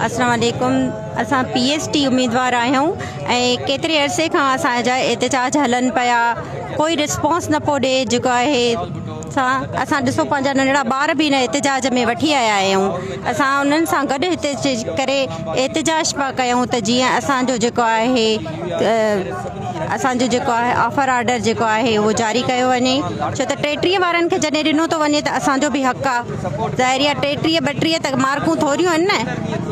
السلام عليڪم اسان پي ايس ٽي اميدوار آهيون ۽ ڪيتري عرصي کان اسان جا احتجاج هلن پيا ڪوئي رسپانس نه پيو ڏي جيڪو آهي اسان اسان ڏسو پنهنجا ننڍڙا ٻار به هن احتجاج ۾ وٺي آيا آهيون اسان انهن سان گڏ هتي اچي ڪري احتجاج پيا ڪيون ته جيئن اسان جو جيڪو آهي اسان جو جيڪو آهي آفر آرڊر جيڪو آهي اهو جاري ڪيو وڃي ڇو ته 33 وارن کي جڏهن ڏنو ٿو وڃي ته اسان جو به حق آهي ظاهر آهي 33 32 ته مارڪون ٿوريون آهن نه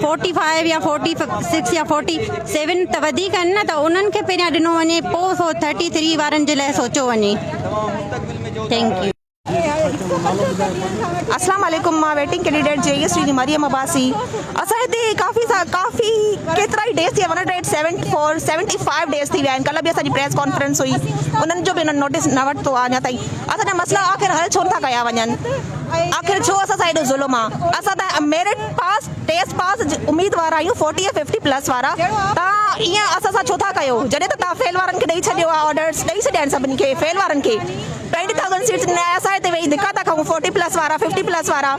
فورٽي فائيو يا فورٽي سڪس يا فورٽي سيون ته وڌيڪ آهن نه ته انهن کي پهريان ڏنو وڃي پوء سو ٿرٽي ٿري وارن جي لاء سوچيو وڃي thank you. اسلام عليڪم مان waiting candidate J S T جي مريم عباسي اسان هتي ڪافي ڪافي ڪيترا ئي ڊيز ٿي ويا 174 75 ڊيز ٿي ويا آهن ڪلهه به اسان جي پريس ڪانفرنس هئي انهن جو به انهن نوٽيس نه ورتو آهي اڃا تائين اسان جا مسئلا آخر حل ڇو نٿا ڪيا وڃن آخر ڇو اسان سان ايڏو ظلم آهي اسان ته ميرٽ پاس ٽيسٽ پاس اميدوار آهيون فورٽي يا ففٽي پلس وارا تان ائين اسان سان ڇو ٿا ڪيو جڏهن ته تان فيل وارن کي ڏئي ڇڏيو آهي آرڊرس ڏئي ڇڏيا آهن سڀني کي فيل وارن کي ٽوئنٽي ٿائوزنڊ سيٽس ڏنا اسان هتي ويهي ڌڪا ٿا کائون فورٽي پلس وارا ففٽي پلس وارا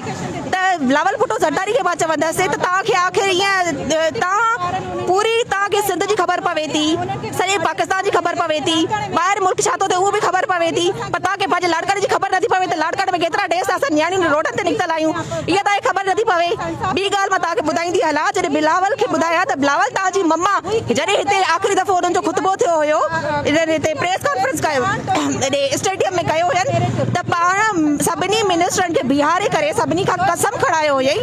ته بلاول ڀٽو زرداري کي مان چوندس ته توهان کي آخر ائين توهان پوري توهان کي سنڌ جي خبر پوي ٿي سڄي پاڪستان جي خبر پوي ٿي ٻاهر ملڪ ڇا ٿو ٿئي اهو به خبر پوي ٿي پر توهان کي پنهنجي لاڙڪاڻي جي خبر نٿي پوي ته لاڙڪاڻي ۾ ڪيترا ڊيس اسان نياڻيون روڊن تي نڪتل آهيون اها توهان کي خبر نٿي پوي ٻي ڳالهه مان توهان کي ٻڌائيندي هلان جڏهن بلاول کي ٻڌايان ته بلاول توهان جي مما جڏهن هتي آخري دفعو انهن جو خطبو ٿيو هيو انهن هتي پريس ڪانفرنس ڪيو هيڏي اسٽيڊيم ۾ ڪيو هين ته پاڻ سڀني منسٽرن کي بيهاري ڪري سڀني کان قسم کڻايو هيئي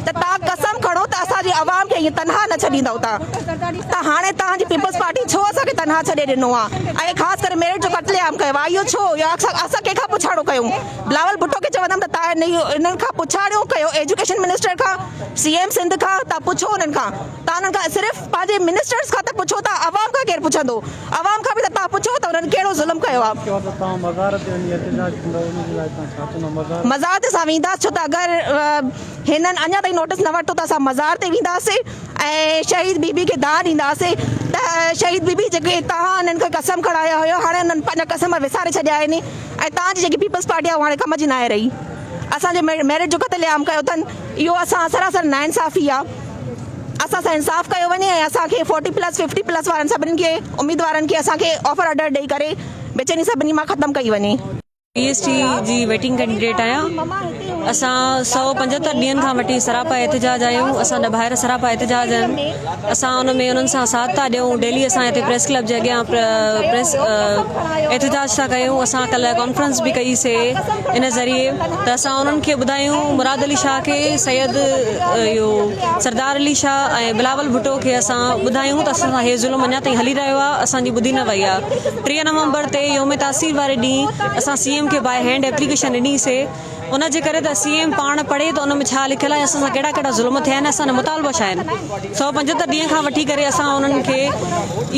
ته توهان قسم کڻو ته اسان جي عوام کي ائين تنها نه ڇڏيندؤ توهان ته هاڻي توهان جي پيپلز پارٽي ڇو اسان کي تنها ڇڏي ڏنو آهي ۽ خاص ڪري ميرٽ جو قتل عام ڪيو آهي اهو ڇو اسان ڪنهن کان پڇاڻو ڪيون بلاول ڀٽو کي چوندم ته توهان انهن کان پڇاڻو ڪيو ايجوڪيشن منسٽر کان سي ايم سنڌ کان توهان پڇو انهن کان توهان انهن کان صرف پنهنجي منسٽرز کان ته پڇو ٿا عوام کان ڪير پڇندو عوام کان به ته توهان پڇو ته انهن ڪهڙو ظلم ڪيو آهي. چئو ته توهان مزار تي وڃي احتجاج ڪندؤ ان جي لاء توهان ڇا چوندؤ مزار. مزار تي اسان وينداسين ڇو ته اگر هنن اڃا تائين نوٽيس نه ورتو ته اسان مزار تي وينداسين ۽ شهيد بي بي کي دانهن ڏينداسين ته شهيد بي بي جيڪي توهان انهن کان قسم کڻايا هيا هاڻي انهن پنهنجا قسم وساري ڇڏيا آهن ۽ توهان جي جيڪي پيپلز پارٽي آهي اها هاڻي ڪم جي ناهي رهي اسان جي ميرٽ جو قتل عام ڪيو اٿن اهو اسان سراسر ناانصافي آهي. اسان سان انصاف ڪيو وڃي ۽ اسان کي فورٽي پلس ففٽي پلس وارن سڀني کي اميدوارن کي اسان کي آفر آرڊر ڏئي ڪري بيچيني سڀني مان ختم ڪئي وڃي. پي ايس ٽي جي ويٽنگ ڪينڊيڊيٽ آهيان اسان 175 ڏينهن کان وٺي سراپا احتجاج آهيون اسان جا ڀائر سراپا احتجاج آهن اسان ان ۾ انهن سان ساٿ ٿا ڏيون ڊيلي اسان هتي پريس ڪلب جي اڳيان پريس احتجاج ٿا ڪيون اسان ڪلهه ڪانفرنس به ڪئي سي ان ذريعي ته اسان انهن کي ٻڌايون مراد علي شاهه کي سيد اهو سردار علي شاهه ۽ بلاول ڀٽو کي اسان ٻڌايون ته اسان سان هي ظلم اڃا تائين هلي رهيو آهي اسان جي ٻڌي نه وئي آهي 30 نومبر تي يوم تاثير واري ڏينهن اسان سي ايم کي باء هينڊ ايپليڪيشن ڏني سي ان جي ڪري ته سي ايم پاڻ پڙهي ته ان ۾ ڇا لکيل آهي اسان سان ڪهڙا ڪهڙا ظلم ٿيا آهن اسان جا مطالبا ڇا آهن 175 ڏينهن کان وٺي ڪري اسان انهن کي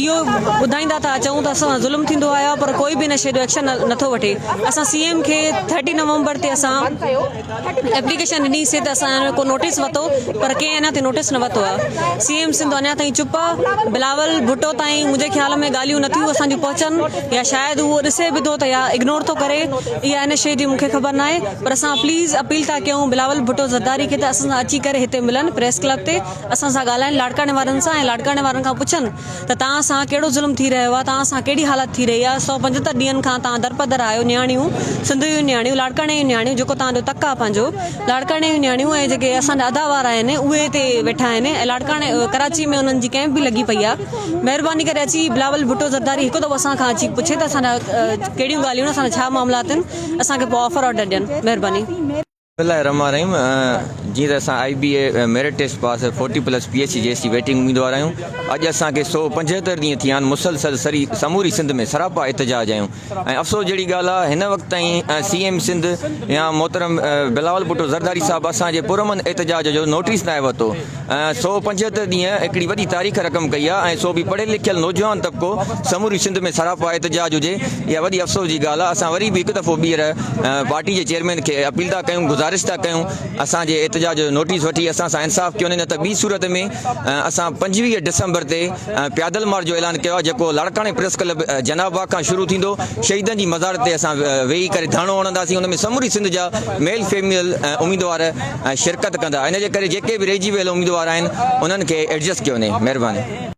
اهو ٻڌائيندا ٿا اچون ته اسان سان ظلم ٿيندو آيو آهي پر ڪوئي به ان شيء جو ايڪشن نٿو وٺي اسان سي ايم کي ٿرٽي نومبر تي اسان ايپليڪيشن ڏني سي ته اسان ڪو نوٽيس ورتو پر ڪنهن اڃا تائين نوٽيس نه ورتو آهي سي ايم سنڌ اڃا تائين چپ آهي بلاول ڀٽو تائين منهنجي خيال ۾ ڳالهيون نٿيون اسان جون پهچن يا شايد اهو ڏسي به ٿو ته يا اگنور ٿو ڪري اها ان شيء جي مونکي خبر ناهي پر اسان پليز اپيل ٿا ڪيون بلاول ڀٽو زرداري کي ته اسان سان اچي ڪري هتي ملن پريس ڪلب تي اسان سان ڳالهائن لاڙڪاڻي وارن سان ۽ لاڙڪاڻي وارن کان پڇن ته توهان سان ڪهڙو ظلم ٿي رهيو آهي توهان سان ڪهڙي حالت ٿي رهي آهي 175 ڏينهن کان توهان درپدر آهيو نياڻيون سنڌ جون نياڻيون لاڙڪاڻي جون نياڻيون جيڪو توهان جو تڪ آهي پنهنجو لاڙڪاڻي جون نياڻيون ۽ جيڪي اسان جا ادا وارا آهن اهي هتي ويٺا آهن ۽ لاڙڪاڻي ڪراچي ۾ انهن جي ڪئمپ به لڳي پئي آهي مهرباني ڪري اچي بلاول ڀٽو زرداري هڪ دفعو اسان کان اچي پڇي ته اسان جا ڪهڙيون ڳالهيون اسان جا ڇا معاملات آهن اسان کي پوء آفر آرڊر ڏين مهرباني. بسم الله الرحمٰن الرحيم جيئن ته اسان I B A merit test pass forty plus P H C J C waiting اميدوار آهيون اڄ اسان کي 175 ڏينهن ٿي ويا آهن مسلسل سري سموري سنڌ ۾ سراپا احتجاج آهيون ۽ افسوس جهڙي ڳالهه آهي هن وقت تائين سي ايم سنڌ يا محترم بلاول ڀٽو زرداري صاحب اسان جي پرامن احتجاج جو نوٽيس ناهي ورتو 175 ڏينهن هڪڙي وڏي تاريخ رقم ڪئي آهي ۽ سو به پڙهيل لکيل نوجوان طبقو سموري سنڌ ۾ سراپا احتجاج هجي اها وڏي افسوس جي ڳالهه آهي اسان وري به هڪ دفعو ٻيهر پارٽي جي چيئرمين کي اپيل ٿا ڪيون گذارش. گذارش ٿا ڪيون اسان جي احتجاج جو نوٽيس وٺي اسان سان انصاف ڪيو وڃي نه ته ٻي صورت ۾ اسان 25 ڊسمبر تي پيادل مارچ جو اعلان ڪيو آهي جيڪو لاڙڪاڻي پريس ڪلب جناح باغ کان شروع ٿيندو شهيدن جي مزار تي اسان ويهي ڪري ڌرڻو هڻنداسين ان ۾ سموري سنڌ جا ميل فيميل اميدوار شرڪت ڪندا ان جي ڪري جيڪي به رهجي ويل اميدوار آهن انهن کي ايڊجسٽ ڪيو وڃي مهرباني.